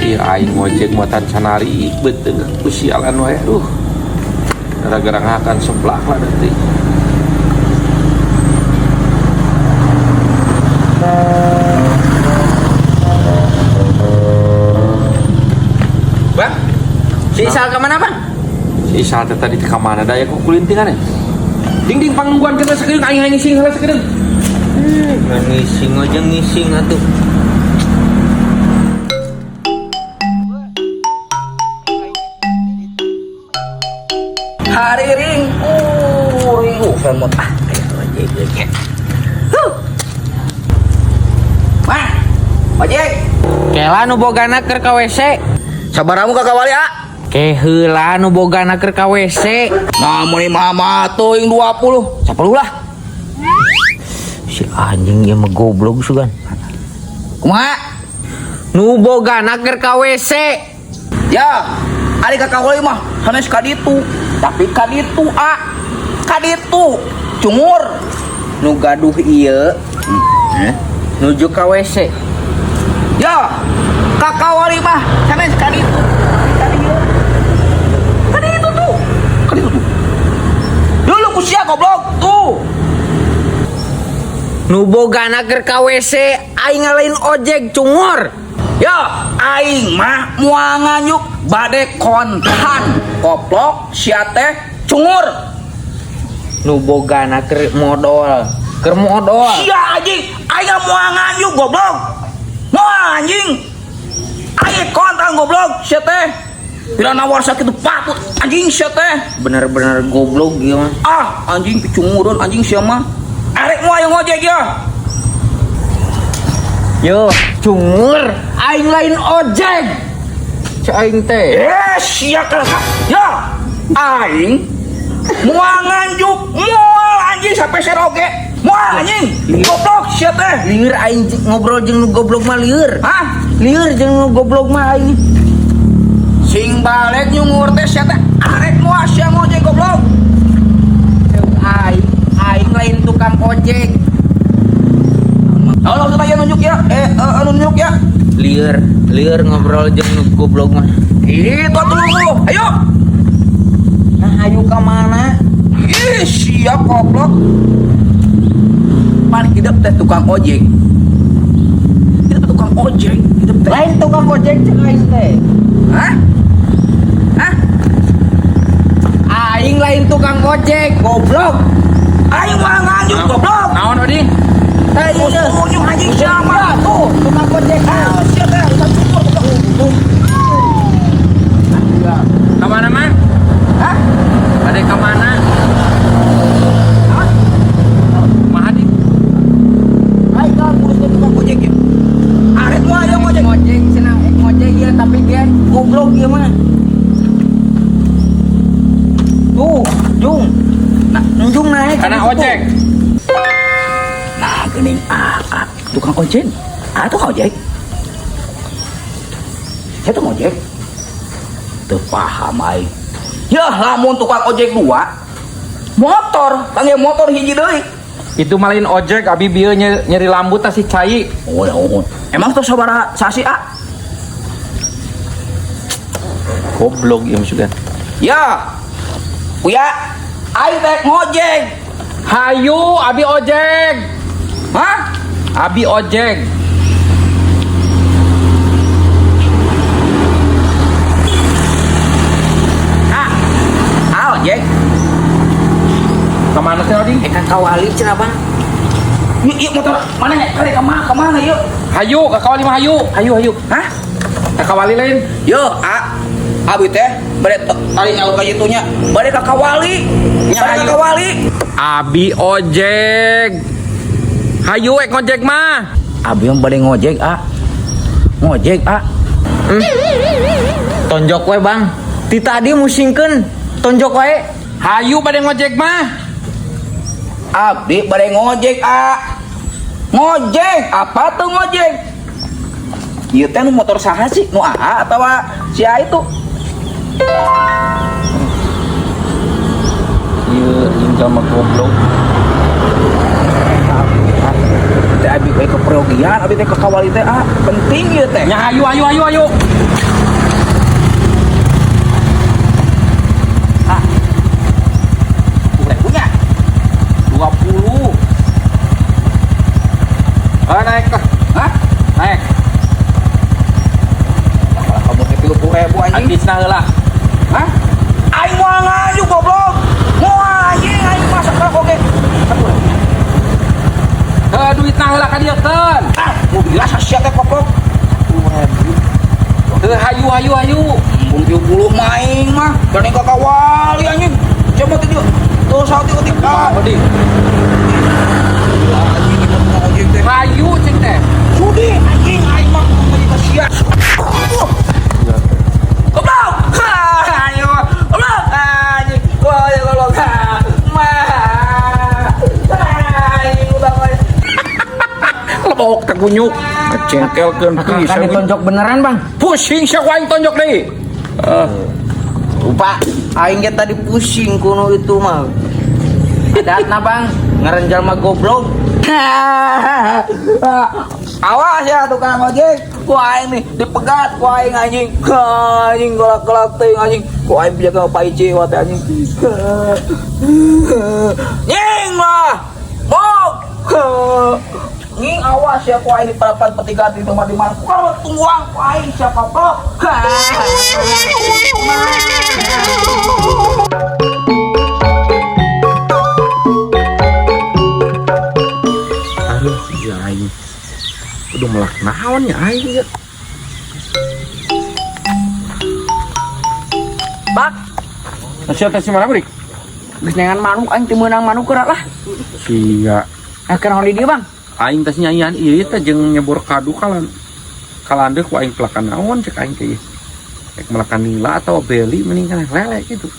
Ih, aing ngojek muatan canari beuteung ku sialan wae. Aduh. Gara-gara ngakan seblak lah nanti. Bang, si Isal kemana bang? Si Isal teh tadi ka mana da ya kok kulintingan ya? Ding ding pangnungguan kita sakedeung aing hayang ngising heula sakedeung. Ngising aja ngising atuh. Hari ring, ring, remote ah, ayo ojek ojek. Huh. Wah, ojek. Kela nu bogana keur ka WC. Sabaramu ka kawali ah. Ke heula nu bogana keur ka WC. Nah, mun mama teuing 20, 10 lah. Si anjing ieu mah goblok sugan. Kumaha? Nu bogana keur ka WC. Ya, ari ka kawali mah sanes ka ditu, tapi ka ditu ah. Ka ditu. Cungur. Nu gaduh ieu nuju ka WC. Ya, ka kawali mah sanes ka ditu. Ka dieu. Ka ditu tuh. Ka ditu tuh. Dulu ku sia goblok tuh. Nu bogana keur ka WC aing ngalain ojek cungur. Ya, aing mah moal nganyuk bade kontan. Koplok sia teh cungur. Nu bogana keur modol. Keur modol. Sia anjing, aing mah moal nganyuk goblok. Moal anjing. Aing kontan goblok sia teh. Bila nawar sakitu patut anjing sia teh. Bener-bener goblok ieu mah. Ah, anjing picungureun anjing sia mah. Arek moal yang ngojek ya. Yo, cungur, aing lain ojek. Cek aing teh. Eh, sia kerasa. Ya, aing moal nganjuk, moal anjing sampai seroge. Moal anjing, goblok sia teh. Lieur aing ngobrol jeung nu goblok mah lieur. Hah? Lieur jeung nu goblok mah aing. Sing balik nyungur teh sia teh arek moal sia ngojek goblok. Aing, aing lain tukang ojek. Halo, maksudnya ya nunjuk ya. Anu nunjuk ya. Lieur, lieur ngobrol jeung nu goblok mah. Itu atuh lu. Ayo. Nah, ayo ka mana? Ih, siap goblok. Paling hidup teh tukang ojek. Hidup teh tukang ojek, hidup teh. Lain tukang ojek cek aing teh. Hah? Hah? Aing lain tukang ojek, goblok. Aing mah nganjuk goblok. Naon Oding? Teh ieu. Unjuk anjing siapa Tuh, tukang ojek. Ah, siap teh, usah cukur goblok. Ka mana mah? Hah? Bade ka mana? Hah? Kumaha ding? Aing kan ngurus tukang ojek ya. Arek moal ayo ngojek. Ngojek cenah, ngojek ieu tapi dia goblok ieu mah. Tuh, jung. Nah, Jung naik. Kana ojek. Nah, geuning ah, ah, tukang ojek. Ah, tukang ojek. Saya tuh ngojek. Teu paham aing. Ya, lamun tukang ojek dua, motor, panggil motor hiji deui. Itu mah lain ojek abi bieu nyeri lambut tah si cai. Oh, ya, oh. Emang tuh sabaraha sasi ah? Goblok ieu mah sugan. Ya. Uya, aing teh ngojek. Hayu abi ojek. Hah? Abi ojek. Ah. Ah, ojek. Kemana sih Oding? Eh ka kawali cenah Bang. Yuk, yuk motor mana ya? Kali kemana? Kemana yuk? Hayu, ka kawali mah hayu. Hayu, hayu. Hah? Ka kawali lain. Yo, ah. Abi teh bade tadi nyaut ka ditu nya. Bade ka kawali. Nya, Bade ka hayu. kawali. Abi ojek. Hayu ek ngojek mah. Abi mah bade ngojek, ah. Ngojek, ah. Tonjok we Bang. Ti tadi musingkeun tonjok wae. Hayu bade ngojek mah. Abdi bade ngojek, ah. Ngojek, apa tuh ngojek? Ieu teh nu motor saha sih? Nu AA atawa si A itu? Ieu jeung jalma goblok. Teh abi Abi kayak keperogian, abi teh ke kawali teh ah, penting ieu teh. Ya ayo ayo ayo ayo. Ah. Punya. 20. Ah, naik lah. Hah? Naik. Malah kamu teh 30.000 anjing. Antisna heula. Hah? Aing moal ngaju goblok. Moal anjing aing masak ka oge. Heuh duitna heula ka dieu keun. Ah, mobilnya sia teh goblok. 10.000. Heuh hayu hayu hayu. Embung 70 main mah, dan ka kawali anjing. Coba teh dieu. Tuh sauti utik ah. Oding. Anjing ieu mah anjing teh. Hayu cing teh. Sudi anjing aing mah kudu meuli ka sia. Goblok. Ayo. Goblok anjing. Wah, ya goblok. Mah. Anjing udah Lebok teh kunyuk. Kecengkelkeun Kan pisan. ditonjok beneran, Bang. Pusing sia ku aing tonjok deui. Eh, Lupa, aing ge tadi pusing kuno itu mah. Adatna, Bang, ngaran jalma goblok. Awas ya tukang ojek, ku aing nih dipegat ku aing anjing. Anjing golak-golak teuing anjing. Ku aing jaga paici wa teh anjing. Nying lah. Bok. Nying awas ya ku aing di parapan petiga di tempat di mana. Ku tungguang ku aing siapa goblok. Aduh, ya aing. Udah melak naon ya aing ya. Bak, Sia teh si mana brik? geus nengan manuk aing teu meunang manuk geura lah. Sia. Eh keur naon di dieu, Bang? Aing teh nyanyian ieu teh jeung nyebur kadu kalan. Kalandeuh ku aing pelakan naon cek aing teh. Rek melakan nila atau beli mending kan lele gitu.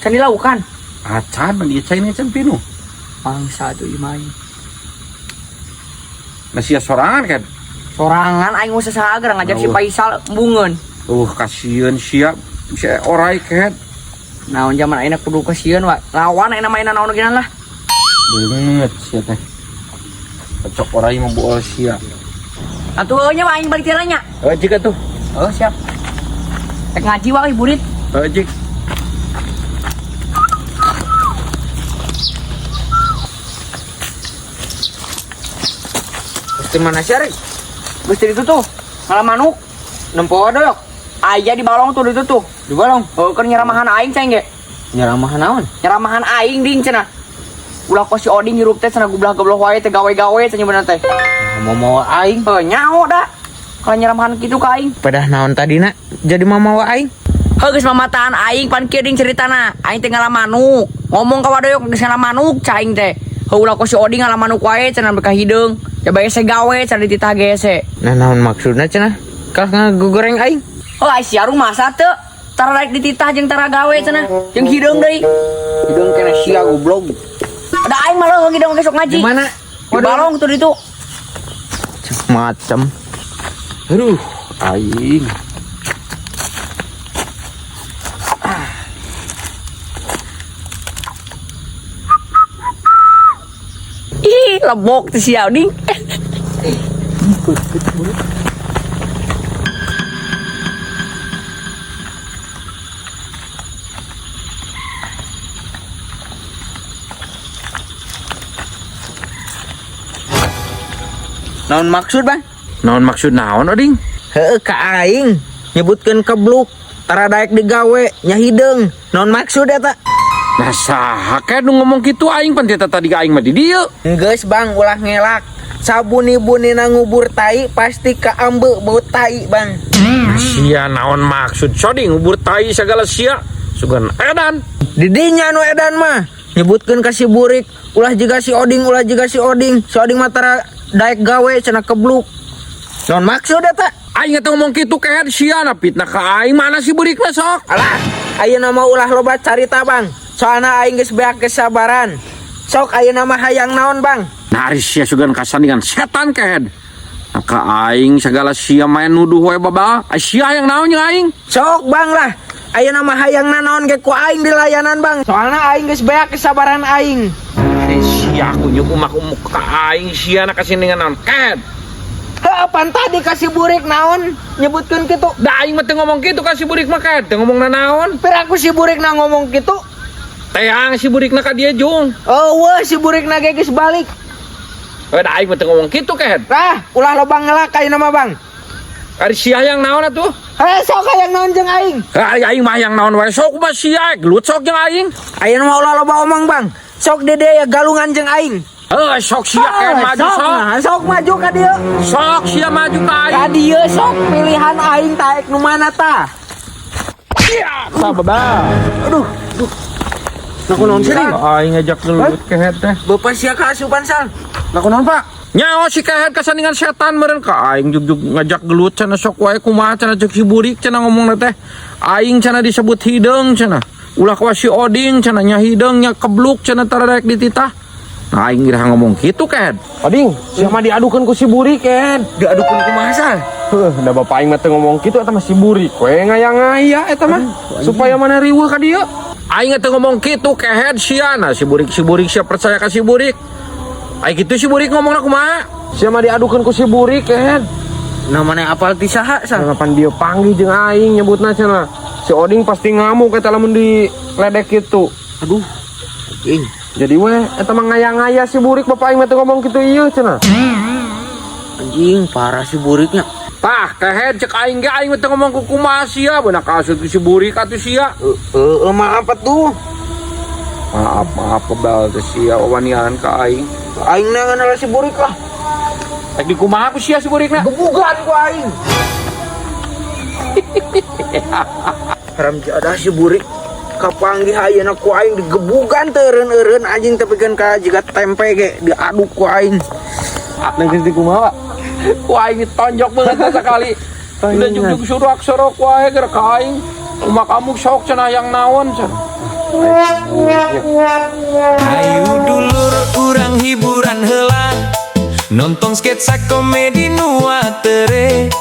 Can dilaukan. Acan mah dia cain can pinuh. Bangsa tuh ieu mah aing. Nah sia sorangan kan. Sorangan aing mah saha geura ngajak si Oh. Faisal embungeun. Kasieun sia sia orai kehed. Naon zaman ayeuna kudu kasieun wa. Lawan ayeuna mainan naon geunan lah. Banget sia teh. Cocok orai mah buol sia. Atuh heuh nya aing balik teh nya. Eh jika tuh. Oh siap. Rek ngaji wae burit. Eh jik. Di mana sih, Rik? Geus di ditu tuh. Ngalah manuk. Nempo doyok Aya di balong tuh ditu tuh. di balong. Heuh keur nyeramahan aing ceng ge. Nyeramahan naon? Nyeramahan aing ding cenah. Ulah kos si Oding hirup teh cenah gublah goblok wae teh gawe-gawe cenah bener teh. Mau mau aing. Heuh nyaho da. Kalau nyeramahan kitu ka aing. Pedah naon tadi nak? Jadi mau mau aing. Heuh geus mamataan aing pan kieu ding ceritana. Aing teh ngalah manuk. Ngomong ka wadoyok geus ngalah manuk ca aing teh. Heuh ulah kos si Oding ngalah manuk wae cenah beka hideung. Coba ese gawe cenah dititah ge ese. Nah naon maksudna cenah? Kalah ngagoreng aing. Oh, ai sia rumah teu. Tara rek dititah jeung tara gawe cenah. Jeung hideung deui. Hideung kena sia goblok. Da aing mah leuheung hideung ge sok ngaji. Di mana? Di balong tuh ditu. Macem. Aduh, aing. Ih, lebok teh sia ding. Naon maksud, Bang? Naon maksud naon oding? Heeh ka aing nyebutkeun kebluk tara daek digawe nya hideung. Naon maksud eta? Nah saha ke nu ngomong kitu aing pan teh tadi ka aing mah di dieu. Geus Bang ulah ngelak. Sabuni-bunina ngubur tai pasti kaambe bau tai, Bang. Sia naon maksud soding ngubur tai segala sia. Sugan edan. Didinya nu edan mah nyebutkeun ka si burik ulah jiga si Oding ulah jiga si Oding. Si Oding mah tara daek gawe cenah kebluk. Naon maksud eta? Aing teh ngomong kitu kehed sia na fitnah ka aing mana si burikna sok. Alah, ayeuna mah ulah loba carita, Bang. Soalna aing geus beak kesabaran. Sok ayeuna mah hayang naon, Bang? Nah ari sia sugan kasandingan setan kehed. Nah, ka aing segala sia main nuduh wae baba. Ai sia yang naon jeung aing? Sok, Bang lah. Ayeuna mah hayang naon ge ku aing di layanan, Bang. Soalna aing geus beak kesabaran aing. Ari sia Sia kunyuk umak umuk ka aing sia na kasih naon ket. Heuh, pan tadi ka si burik naon nyebutkeun kitu. Da aing mah teu ngomong kitu ka si burik mah, ket, teu ngomong naon. Piraku si burik na ngomong kitu. Teang si burik na ka dia jung. Oh, wah, si burik na ge geus balik. Eh, da aing mah teu ngomong kitu, ket. Tah, ulah loba ngelak ayeuna mah, Bang. Ari sia yang naon atuh? Heh, sok hayang naon jeung aing. Ari aing mah yang naon wae, sok mah sia gelut sok jeung aing. Ayeuna mah ulah loba omong, Bang. Sok dede ya galungan jeung aing. Heuh, sok sia ket maju sok, sok. Nah, sok maju ka dieu. Sok sia maju ka aing. Ka dieu sok pilihan aing taek nu mana tah. Sababa. Aduh, Nah, kunaon sih? Aing ngajak gelut kehet teh. Bapak sia kaasupan, Sal. Lah, kunaon, Pak? Nyaho si kehet kasandingan setan meureun ka aing jug-jug ngajak gelut cenah, sok wae kumaha cenah ceuk si burik cenah ngomongna teh. Aing cenah disebut hideung cenah. Ulah kawas si Oding cenah nya hideung nya kebluk cenah tara daek dititah. Nah, aing geura ngomong kitu, kehet. Oding, sia mah diadukeun ku si burik, Ken. Diadukeun kumaha, Sal? Heuh, da bapak aing mah teu ngomong kitu, eta mah si burik we ngaya-ngaya eta mah supaya mana riweuh ka dieu. Aing teu ngomong kitu, kehed sia. Nah, si burik, si burik sia percaya ka si burik. Aing kitu si burik ngomongna kumaha? Sia mah diadukeun ku si burik, Ken. Nah, mana apal ti saha, Sal? Kapan dia panggih jeung aing nyebutna cenah. Si Oding pasti ngamuk eta lamun diledek kitu. Aduh. Anjing. Jadi we eta mah ngaya-ngaya si burik, bapak aing mah teu ngomong kitu ieu cenah. Anjing, parah si buriknya. Tah, kehed, cek aing ge aing mah teu ngomong ku kumaha sia, beuna kasut ku si burik atuh sia. Eh, eh, maaf atuh. Maaf, maaf kebal teh sia wawanian ka aing. Aing nangan si burik lah. Rek di kumaha ku sia si burikna? Gebugan ku aing. Haram jadah si burik. Kapanggih ayeuna ku aing digebugan teu eureun-eureun anjing, tepikeun ka jiga tempe ge diaduk ku aing. Nah, geus di kumaha, Pak? Ku aing ditonjok banget sekali. Udah jug-jug surak sorok wae geura ka aing. Kumaha kamu sok cenah yang naon cenah. Ayo dulur, urang hiburan heula, nonton sketsa komedi nu atere.